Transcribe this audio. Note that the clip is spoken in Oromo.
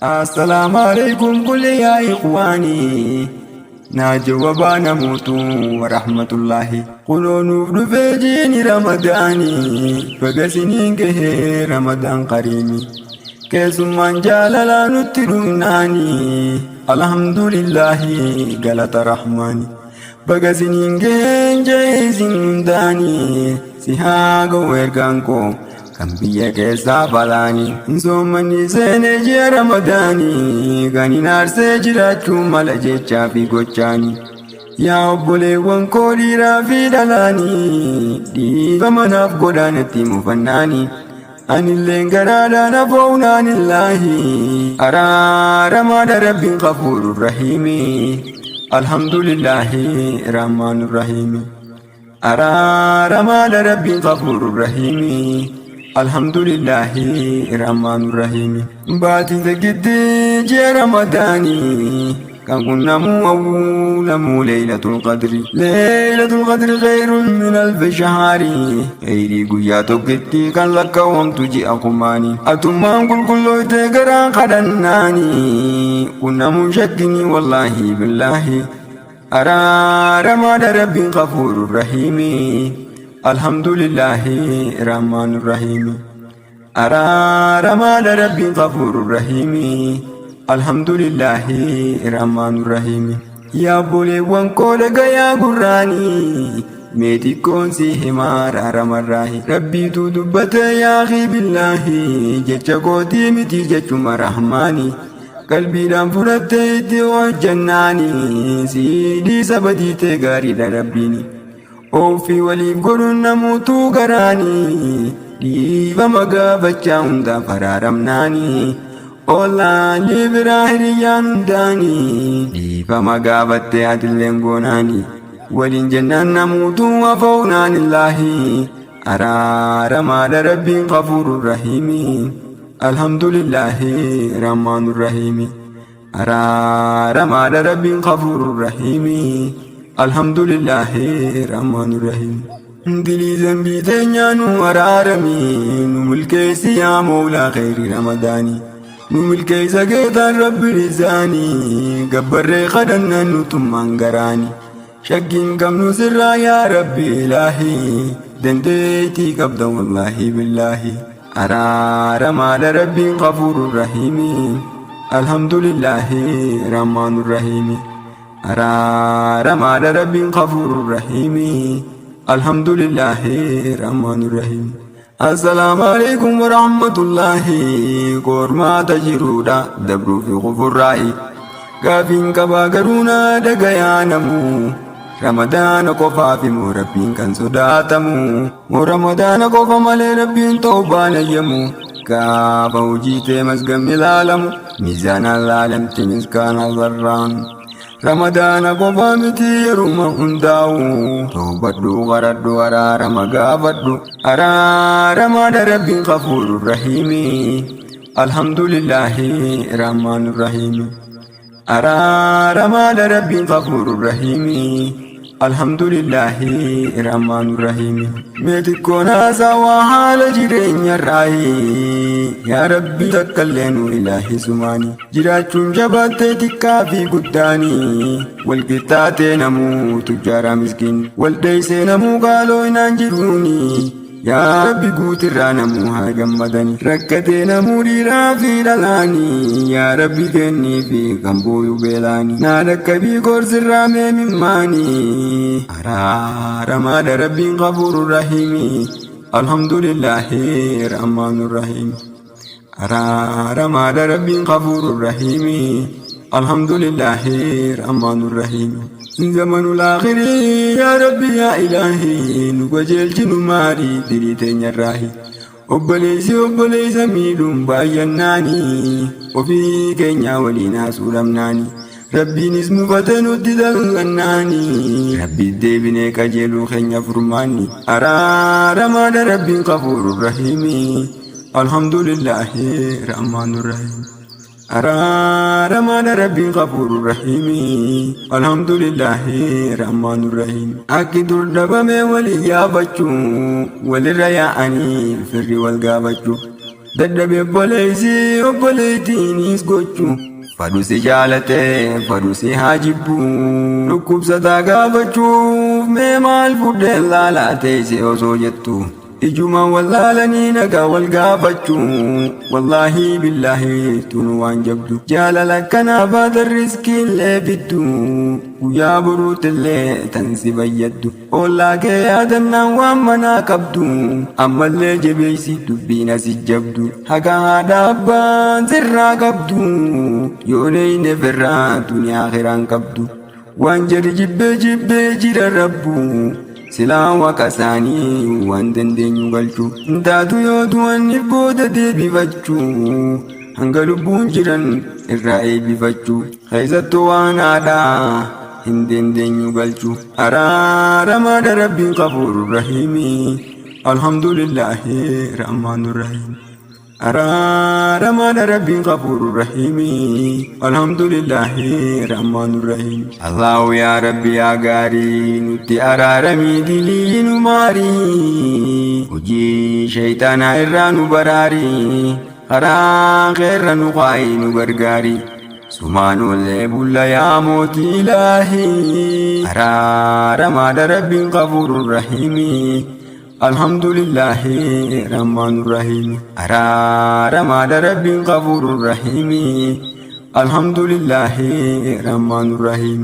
Assalaamu alaikum kulli yaa ikhwaanii. Naa jawabaa namuutu warahmatullaahi. Kunoo nuuf dhufee jiini Ramadaanii. Baga siniin gahee Ramadaan kariimi. Keessummaan jaalalaa nutti dhumnaanii. Alhamdulillaahi galata Rahmaani. Baga siniin gaheen jee isin hundaanii. Si haa ga'u ergaan koo kan biyya keessaa balaani. Soommanni seenee ji'a Ramadaanii kan hin aarsee jiraachuu mala jechaa fi gochaani. Yaa obboleewwan koo dhiiraa fi dhalaanii dhiifama naaf godhaa natti mufannaani. Anilleen garaadhaan afoonaan illaahi araaramaadha Rabbiin ghafuurur rahiimi. Alhamdulillaahi rahmaanur rahiimi. Araaramaadha Rabbiin ghafuurur rahiimi. Alhamdulillaahi rahmaanur rahiimi. Baatiin giddii ji'a Ramadaanii kan qunnamuu awwaalamuu Laylatul Qadri. Laylatul Qadri khayrun min alfi shahari. Khayrii guyyaa tokkitti kan lakkaawamtu ji'a kumaani. Atummaan qulqullooytee garaa kadhannaani. Qunnamuun shakkinii wallaahi billaahi. Araaramaadha Rabbiin ghafuurur rahiimi. Alhamdulillaahi rahmaanur rahiimi. Araaramaadha Rabbiin ghafuurur rahiimi. Alhamdulillaahi rahmaanur rahiimi. Yaa obboleewwan koo dhagayaa gurraanii. Mee xiqqoon si himaa araaramarraahi. Rabbiitu dubbate yaa akhi billaahi. Jecha kootii miti jechuma rahmaani. Qalbiidhaan fudhattee itti hojjannaani. Si dhiisa badiitee gaariidha Rabbiini. Ofii waliif godhuun namuutuu garaani. Dhiifama gaafachaa hundaaf araaramnaani. Ollaalee biraa hiriyyaan hundaani. Dhiifama gaafattee atilleen goonaani. Waliin jennaan namuutuu afoonaan illaahi. Araaramaadha Rabbiin ghafuurur rahiimi. Alhamdulillaahi rahmaanur rahiimi. Araaramaadha Rabbiin ghafuurur rahiimi. Alhamdulillaahi rahmaanur rahiimi. Dilii zambii teenyaa nu araarami. Nu milkeessi yaa Mawlaa khayri Ramadaanii. Nu milkeessa geetaan Rabbi rizaanii. Gabbarree kadhannaan nutummaan garaani. Shakkiin qabnu sirraa yaa Rabbi ilaahi. Dandeettii qabda wallaahi billaahi. Araaramaadha Rabbiin ghafuurur rahiimi. Alhamdulillaahi rahmaanur rahiimi. Araaramaadha Rabbiin ghafuurur rahiimi. Alhamdulillaahi rahmaanur rahiimi. Assalaamu alaikum warahmatullaahi. Qormaata jiruudha dabruu fi kufurraa'i. Gaafiin qabaa garuu naa dhagayaa namu. Ramadaana qofaaf immoo Rabbiin kan sodaatamu. Moo Ramadaana qofa malee Rabbiin toobaan ayyamu. Gaafa hojii tee masgamni laalamu. Miizaanaan laalamti miskaana zarraan. Ramadaana qofa miti yeruma hundaa'u. Toobadhu qaradhu araarama gaafadhu. Araaramaadha Rabbiin ghafuurur rahiimi. Alhamdulillaahi rahmaanur rahiimi. Araaramaadha Rabbiin ghafuurur rahiimi. Alhamdulillaahi rahmaanur rahiimi. Mee xiqqoon haasawaa haala jireenyarraayi. Yaa Rabbi takkallee nu ilaahi sumaani. Jiraachuun jabaattee xiqqaa fi guddaani. Wal qixxaatee namuu tujjaaraa miskiin. Wal dheeysee namuu qaaloo inaan jiruuni. Yaa Rabbi guutirraa namuu haa gammadani. Rakkatee namuu dhiiraa fi dhalaani. Yaa Rabbi kennii fi kan booyu beelaani. Naa dhaqqabii gorsirraa mee mimmaani. Araaramaadha Rabbiin ghafuurur rahiimi. Alhamdulillaahi rahmaanur rahiimi. Araaramaadha Rabbiin ghafuurur rahiimi. Alhamdulillaahi rahmaanur rahiimi. Zamanul aakhirii yaa Rabbi yaa ilaahi nu qajeelchi nu maarii dilii teenyarraahi. Obboleessi obboleessa miidhuun baay'annaani ofii keenyaa waliin haasuu dhabnaani. Rabbiinis mufate nutti dallannaani. Rabbiif deebinee qajeeluu keenya furmaanni. Araaramaadha Rabbiin ghafuurur rahiimi. Alhamdulillaahi rahmaanur rahiim. Araaramaadha Rabbiin ghafuurur rahiimi. Alhamdulillaahi rahmaanur rahiim. Akki dur dhabame walii yaafachuu walirra yaa'anii firri wal gaafachuu. Dadhabe obboleessi obboleettiinis gochuu. Fadhu si jaalatee fadhu si haa jibbu. Dhukkubsataa gaafachuuf mee maal fudheen laalaa teessee osoo jettu. Ijuma wallaalanii nagaa wal gaafachuu. Wallaahi billaahi tun waan jabdu. Jaalala akkanaa baatan riskiillee fiddu. Guyyaa boruutillee tan si fayyaddu. Ollaa kee yaadannaan waan manaa qabdu. Ammallee jabeessi dubbiin asi jabdu. Haga haadha abbaan sirraa qabdu. Yoo neeyne firraa duniyaa akiraan qabdu. Waan jarri jibbee jibbee jira rabbu. Silaa waaqa isaanii waan dandeenyu galchu. Taatu yoo du'aniif booda deebifachuu. Hanga lubbuun jiran irraa eebbifachuu. Keessattuu waan haadhaa hin dandeenyu galchu. Araaramaadha rabbiin qafuur rahiimi. Alhamdulillaahi rahmaan rahiim. Araaramaadha rabbiin qafuur rahiimi. Alhamdulillaahi rahmaan rahiim. Allahu yaa rabbi yaa gaarii nutti araaramii dilii nu maarii. Hojii shayxaanaa irraa nu baraarii. Karaa keerra nu kaa'ii nu gargaari. Sumaan ollee bulla yaa mootii ilaahii. Araaramaadha rabbiin qafuur rahiimi. Alhamdulillaahi rahmaan rahiim. Araaramaadha rabbiin qafuur rahiimi. Alhamdulillaahi rahmaan rahiim.